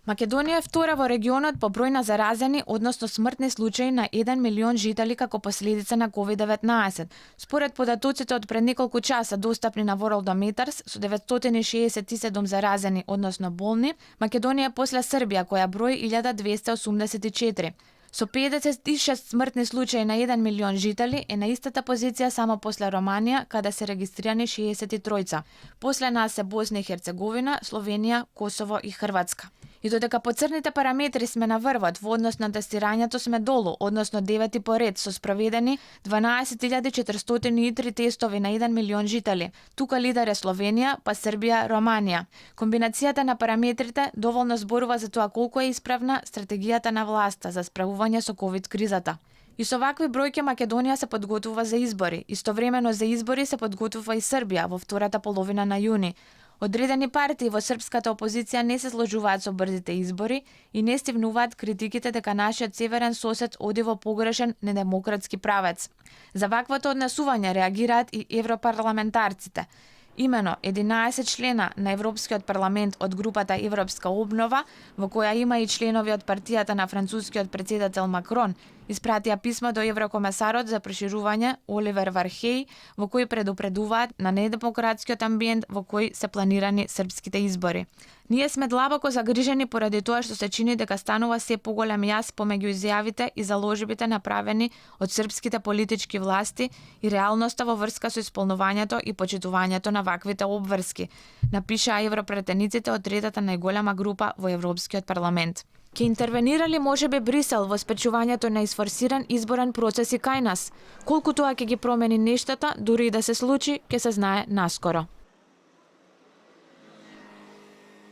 Македонија е втора во регионот по број на заразени, односно смртни случаи на 1 милион жители како последица на COVID-19. Според податоците од пред неколку часа достапни на Worldometers, со 967 заразени, односно болни, Македонија е после Србија која брои 1284. Со 56 смртни случаи на 1 милион жители е на истата позиција само после Романија, каде се регистрирани 63. После нас се Босна и Херцеговина, Словенија, Косово и Хрватска. И додека по црните параметри сме на врвот, во однос на тестирањето сме долу, односно 9 по ред, со спроведени 12.403 тестови на 1 милион жители. Тука лидер е Словенија, па Србија, Романија. Комбинацијата на параметрите доволно зборува за тоа колку е исправна стратегијата на власта за справување со ковид кризата. И со вакви бројки Македонија се подготвува за избори. Истовремено за избори се подготвува и Србија во втората половина на јуни. Одредени партии во српската опозиција не се сложуваат со брзите избори и не стивнуваат критиките дека нашиот северен сосед оди во погрешен недемократски правец. За ваквото однесување реагираат и европарламентарците. Имено 11 члена на Европскиот парламент од групата Европска обнова, во која има и членови од партијата на францускиот претседател Макрон, испратија писмо до еврокомесарот за проширување Оливер Вархеј, во кој предупредуваат на недемократскиот амбиент во кој се планирани српските избори. Ние сме длабоко загрижени поради тоа што се чини дека станува се поголем јас помеѓу изјавите и заложбите направени од српските политички власти и реалноста во врска со исполнувањето и почитувањето на ваквите обврски, напишаа европретениците од третата најголема група во Европскиот парламент. Ке интервенира ли можеби Брисел во спречувањето на изфорсиран изборен процес и кај нас? Колку тоа ќе ги промени нештата, дури и да се случи, ќе се знае наскоро.